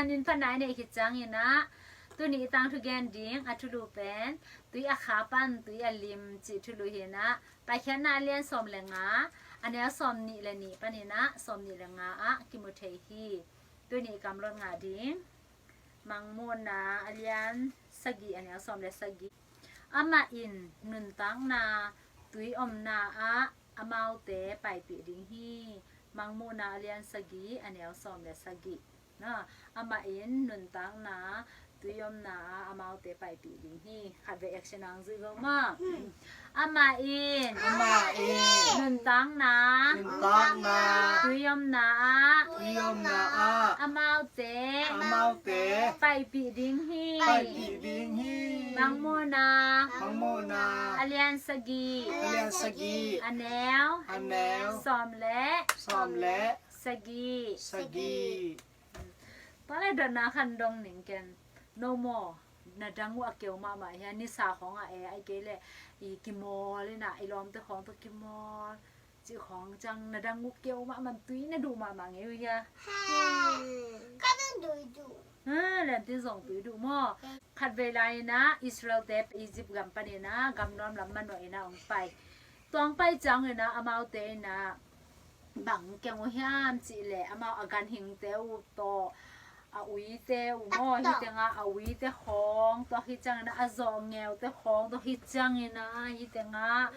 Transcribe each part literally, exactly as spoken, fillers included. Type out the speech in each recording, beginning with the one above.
Min pha nai neih khit ciangin ah, tuni i tangthu gen ding a thulu pen, tui a kha pan tui a lim cih thulu hi-in ah, Paikhiatna a lian sawm le nga, a neu sawm nih le nih panin ah sawm nih le nga ah kimu thei hi. Tuni i kamlot ngah ding, Mangmuhna a lian sagih, a neu sawm le sagih. Amah in nuntakna tui omna ah amaute paipih ding hi. Mangmuhna a lian sagih, a neu sawm le sagih. Na, amah in nuntakna tui omna ah amaute paipih ding hi. Khat vei action ang zui go maw. Amah in, amah in, nuntakna, nuntakna, tui omna ah, tui omna ah, amaute, amaute, paipih ding hi. Paipih ding hi. Mangmuhna, Mangmuhna, a lian sagih, a lian sagih, a neu, a neu, sawm le, sawm le, sagih, sagih. Tua le dotna khat dong ning ken. No maw, na dang uh a keu mahmah hi a, nisa khawng ah e, ahih kei leh i kimawl in ah, i lawmte khawng tawh kimawl cih khawng ciang, na dang uh keu mahmah, tui na duh mahmah ngei uh hia? Ka duh duh. Ha, Lemtin zong tui duh maw? Khat vei lai in ah Israel-te Egypt gam panin ah gam nuam lam manuah in ah hong pai. Tua hong pai ciangin ah amaute in ah bang keng uh hiam cih leh, amau a ganhingte uh tawh, a uite uh maw, hih tengah a uite khawng, tua khit ciangin ah a zawhngeute khawng, tua khit ciangin ah hih tengah,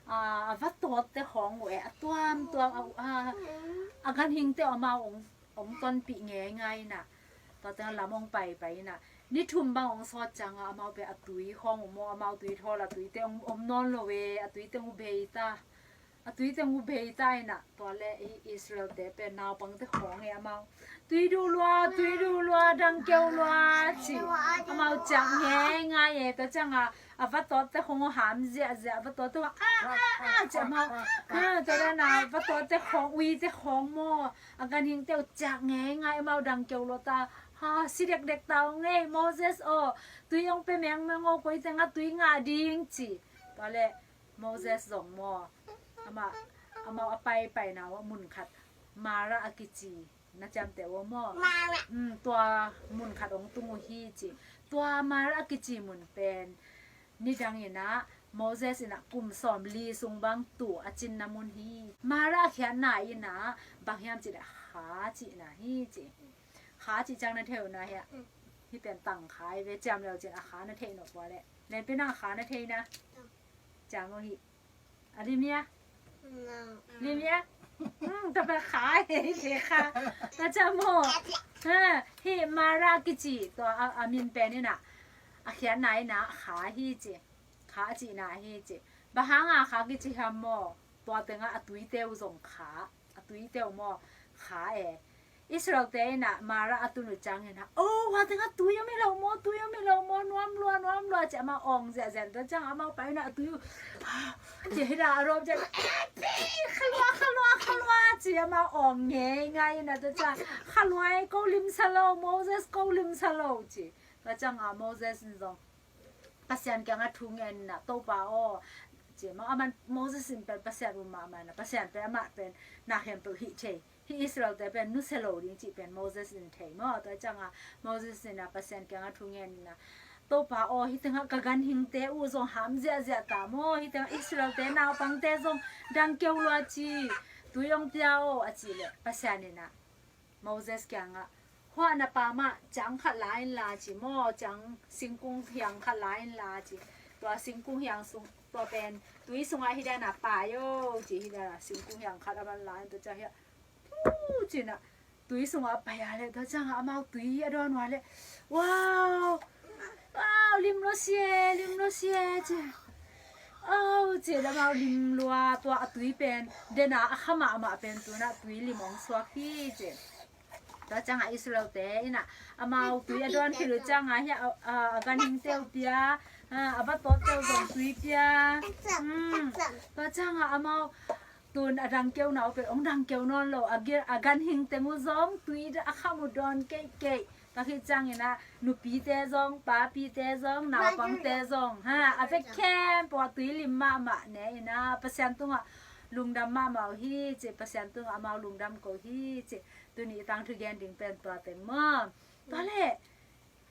a, a vatawtte khawng uh e, a tuamtuam, a, a, a ganhingte uh amau hong, hong tonpih ngeingai in ah, tua tengah lam hong paipai in ah, ni thum bang hong sawt ciangah amau pen a tui khawng uh maw, amau tui thawl, a tuite hong om nawn lo e, a tuite hong bei ta. A tuite hong bei ta in ah, tua le i Israel-te pen naupangte khawng e amau. Tui duh lua, tui duh lua, dang keu lua ci. Amau ciah ngeingai e, tua ciangah a vatawtte khawng ham ziahziah, a vatawtte khawng a, a, a, ci amau. Ha, tua dan a vatawtte khawng, uite khawng maw, a ganhingte uh ciah ngeingai, amau dang keu lua ta. Ha, si dekdek ta uh ngei, Moses aw, tui hong pia mengmeng aw, koi tengah tui ngah ding ci. Tua le Moses zong maw, amah, amau a paipaina uh ah mun khat, Mara a kici, na ciamteh uh maw? Mara. Mm, tua mun khat hong tung uh hi ci. Tua Mara a kici mun pen nidang in ah Moses in ah kum sawmli sung bang tu a cinna mun hi. Mara a khiatna in ah bang hiam cih leh kha cihna hi ci. Kha cih ciang na thei uh na hia? Mm. Hih pen tang kha hi ve, ciam leu cin a kha na theih nop ua leh. Lempi, nang a kha na thei na? Ciam uh hi. A lim hia? No. Lim hia? Hmm, tua pen kha hi, hi kha. Tua ciang maw, ha, hih Mara kici tua a, a min pen in ah, a khiatna in ah kha hi ci. Kha a cihna hi ci. Bang hanga kha kici hiam maw? Tua tengah a tuite uh zong kha. A tuite uh maw, kha e. Israel-te in ah Mara a tun uh ciangin ah, oh, hua tengah tui om hi lo maw, tui om hi lo maw, nuam lua, nuam lua, ci amau awng ziahziah in, tua ciang amau pai in ah a tui uh, ci hi dah a rawp ciang, kha lua, kha lua, kha lua, ci amau awng ngeingai in ah, tua ciang, kha lua e, ko limsa lo, Moses ko limsa lo, ci. Tua ciang a Moses in zong Pasian kiangah thu ngen in ah, Topa aw, ci maw, aman Moses in pen Pasian um mahmah in ah, Pasian pen amah pen na khempeuh hih thei, hih Israel-te pen nusia lo ding cih pen Moses in thei maw. Tua ciangah Moses in ah Pasian kiangah thu ngen in ah, Topa aw, hih tengah ka ganhingte uh zong ham ziahziah ta maw, hih tengah Israel-te naupangte zong dang keu lua ci, tui hong pia aw, a cih leh Pasian in ah Moses kiangah, hua na pam ah ciang khat la inla ci maw, ciang singkung hiang khat la inla ci. Tua singkung hiang sung, tua pen tui sungah hi dan a pai o ci, hi dan a singkung hiang khat a man la in, tua ciang hiah, pu ci-in ah tui sungah a pai a leh, tua ciangah amau tui a dawn uh a leh, wow, wow, lim lua si e, lim lua si e ci. Au, ci dah amau lim lua, tua a tui pen, den a a kha mahmah pen tu-in ah tui lim hong suak hi ci. Tua ciangah Israel-te in ah amau tui a dawn khit uh ciangah hiah a, a, a ganhingte uh pia, a, a vatawtte uh zong tui pia. Hmm. Tua ciangah amau tun a dang keu na uh pen hong dang keu nawn lo, a gi-, a ganhing teng uh zong tui a kham uh dawn keikei. Tua khit ciangin ah nupite zong, papite zong, naupangte zong, ha, a vek khempeuh ah tui lim mahmah ne in ah Pasian tungah lungdam mahmah uh hi ci, Pasian tungah amau lungdam ko uh hi ci. Tuni i tangthu gen ding pen tua teng maw. Tua leh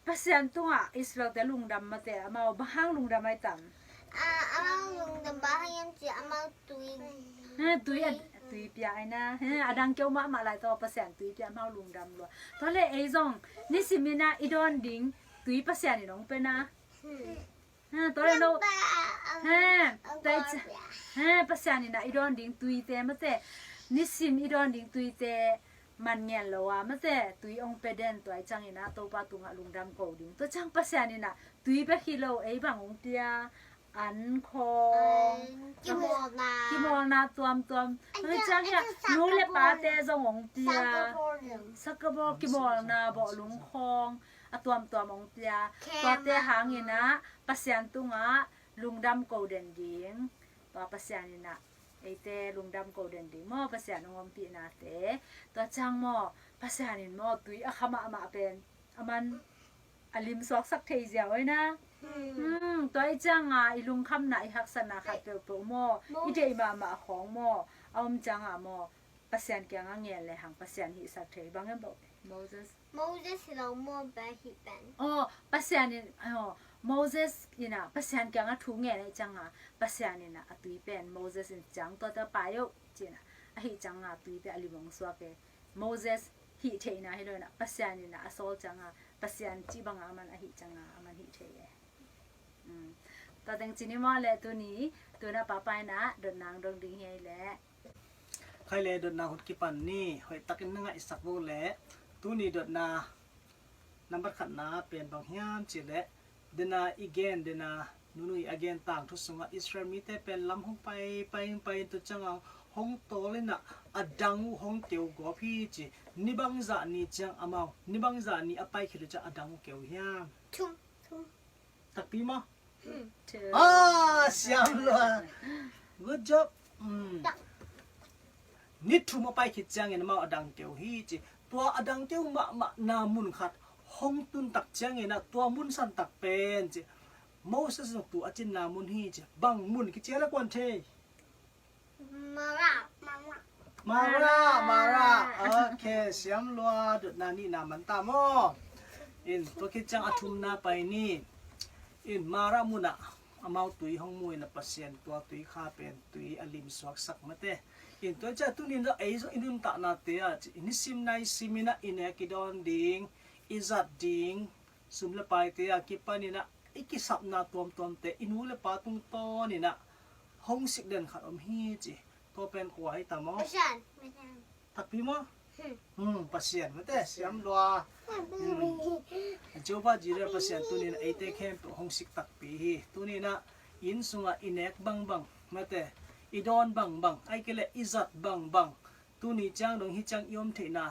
Pasian tungah Israel-te lungdam mate, amau bang hang lungdam ai tam? Ah, amau lungdam bang hang hiam cih leh amau tui. Ha, tui a, tui pia ai na. Ha, a dang keu mahmah lai tawh Pasian tui pia amau lungdam lua. Tua leh ei zong nisim in ah i dawn ding tui Pasian in hong pia na. Hmm. Ha, tua leh no. Ha, tua i ci-, ha, Pasian in ah i dawn ding tuite mate, nisim i dawn ding tuite man ngen lo a mate, tui hong pia den, tua i ciangin ah Topa tungah lungdam ko ding. Tua ciang Pasian in ah tui bek hi lo, ei bang hong pia, an khawng, kimawlna, kimawlna tuamtuam. Tua i ciang hiah nu le pate zong hong pia. Sakabawl, kimawlna bawlung khawng a tuamtuam hong pia. Tuate hangin ah Pasian tungah lungdam ko den ding. Tua Pasian in ah eite lungdam ko den ding maw, Pasian hong ompihnate. Tua ciang maw, Pasian in maw tui a kha mahmah pen aman a limsuaksak thei ziau ai na. Hmm, tua i ciang a i lungkhamna, i haksatna khat peuhpeuh maw, i deih mahmah khawng maw, a om ciang a maw, Pasian kiangah ngen lehang Pasian hihsak thei. Bang hiam, Moses? Moses hi lo maw, bang hih pen? Aw, Pasian in, aw, Moses in ah Pasian kiangah thu ngen ahih ciang a, Pasian in ah a tui pen Moses in ciang tua ta pai o ci-in ah, ahih ciang a tui pen a lim hong suak e. Moses hih theihna hi lo in ah, Pasian in ah a sawl ciang a, Pasian cih bang a aman ahih ciang a aman hih thei e. Um, tua teng ci ni maw leh tuni, tu-in ah Papa in ah dotna hong dong ding hi ei leh. Khai leh dotna hun kipan ni, hoihtakin na ngaihsak vo leh. Tuni dotna nambat khatna pen bang hiam cih leh, dena i gen, dena Nunu i a gen tangthu sungah Israel mite pen lam hong pai, pai, pai in tu ciang a hong tawl in ah a dang uh hong keu gawp hi ci. Ni bangzah ni ciang amau, ni bangzah ni a pai khit uh ciang a dang uh keu hiam? Thum, thum. Takpi maw? Hmm. Ah, siam lua. Good job. Hmm. Ni thum a pai khit ciangin amau a dang keu hi ci. Tua a dang keu mahmahna mun khat hong tun tak ciangin ah tua mun san tak pen ci, Moses zong tu a cinna mun hi ci. Bang mun kici a leh kuan thei? Mara, Mara. Mara, Mara. Ok, siam lua, dotna nihna man ta maw. In, tua khit ciang a thumna pai ni. In, Mara munah amau tui hong mu in ah Pasian tua tui kha pen tui a limsuaksak mate. In, tua ciang tuni in zong ei zong i nuntaknate ah ci, i nisim naisim in ah i nek i dawn ding, i zat ding, sum le paite a kipan in ah i kisapna tuamtuamte, i nu le pa tungtawn in ah hong sik den khat om hi ci. Tua pen kua hi ta maw? Pasian. Takpi maw? Hmm. Hmm, Pasian mate, siam lua. Hmm. Jehovah Jireh Pasian tuni in ah eite khempeuh hong sik takpi hi. Tuni in ah inn sungah i nek bangbang mate, i dawn bangbang, ahih kei leh i zat bangbang, tuni ciang dong hih ciang i om theihna,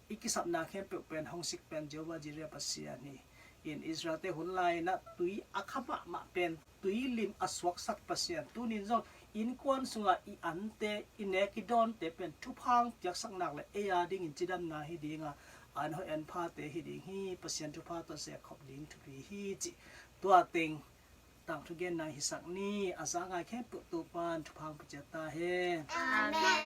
i kisapna khempeuh pen hong sik pen Jehovah Jireh Pasian hi. In, Israel-te hun lai in ah tui a kha mahmah pen tui lim a suaksak Pasian tuni in zong innkuan sungah i ante, i nek i dawnte pen thupha hong piaksak nak leh ei a dingin cidamna hi ding a, an hoih an phate hi ding hi. Pasian thupha tawh se khop ding thupi hi ci. Tua teng tangthu genna hisak ni. A za ngai khempeuh Topa'n thupha hong pia ciat ta hen. Amen.